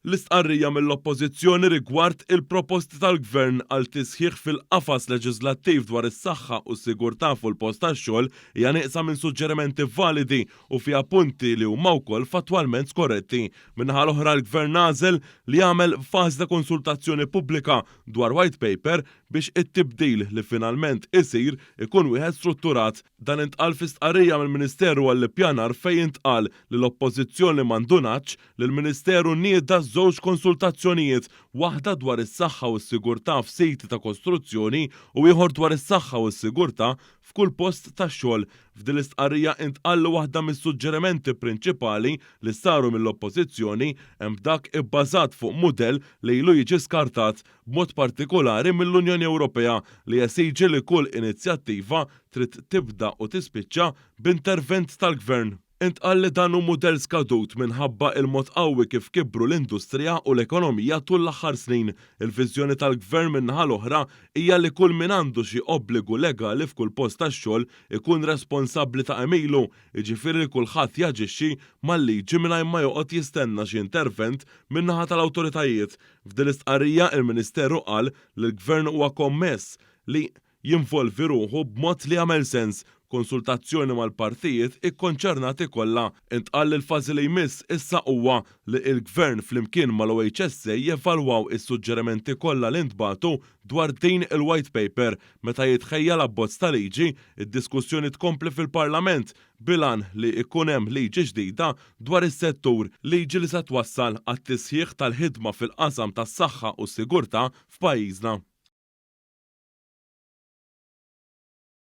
L-istqarrija mill-Oppożizzjoni rigward il-proposti tal-Gvern għal tisħiħ fil-qafas leġiżlattiv dwar is-saħħa u s-sigurtà fuq il-post tax-xogħol hija nieqsa minn suġġerimenti validi u fiha punti li huma wkoll fattwalment skorretti. Min-naħa l-oħra l-Gvern għażel li jagħmel fażi ta' konsultazzjoni pubblika dwar White Paper biex it-tibdil li finalment isir ikun wieħed strutturat. Dan intqal fi stqarrija mill-Ministeru għall-Ippjanar fejn intqal li l-Oppożizzjoni ma ndunatx li l-Ministeru nieda żewġ konsultazzjonijiet, waħda dwar is-saħħa u s-sigurtà f'siti ta' kostruzzjoni u ieħor dwar is-saħħa u s-sigurtà f'kull post tax-xogħol. F'din l-istqarrija intqal li waħda mis-suġġerimenti prinċipali li saru mill-Oppożizzjoni hemm dak ibbażat fuq mudell li ilu jiġi skartat, b'mod partikolari mill-Unjoni Ewropea, li jesiġi li kull inizjattiva trid tibda u tispiċċa b'intervent tal-Gvern. Intqal li dan hu mudell skadut minħabba il-mod qawwi kif kibru l-industrija u l-ekonomija tul l-aħħar snin. Il-viżjoni tal-Gvern min-naħa l-oħra hija li kull min għandu xi obbligu legali f'kull post tax-xogħol ikun responsabbli ta' għemilu, jiġifieri li kulħadd jaġixxi mal-liġi mingħajr ma joqgħod jistenna xi intervent min-naħa tal-awtoritajiet. F'din l-istqarrija il-Ministeru qal li l-Gvern huwa kommess li jinvolvi ruħu b'mod li jagħmel sens, b'konsultazzjoni mal-partijiet ikkonċernati kollha. Intqal li l-fażi li jmiss issa huwa li l-Gvern flimkien mal-OHSA jevalwaw is-suġġerimenti kollha li ntbagħtu dwar din il-White Paper. Meta jitħejja l-abbozz ta' liġi, id-diskussjoni tkompli fil-Parlament bil-għan li jkun hemm liġi ġdida dwar is-settur, liġi li se twassal għat-tisħiħ tal-ħidma fil-qasam tas-saħħa u s-sigurtà f'pajjiżna.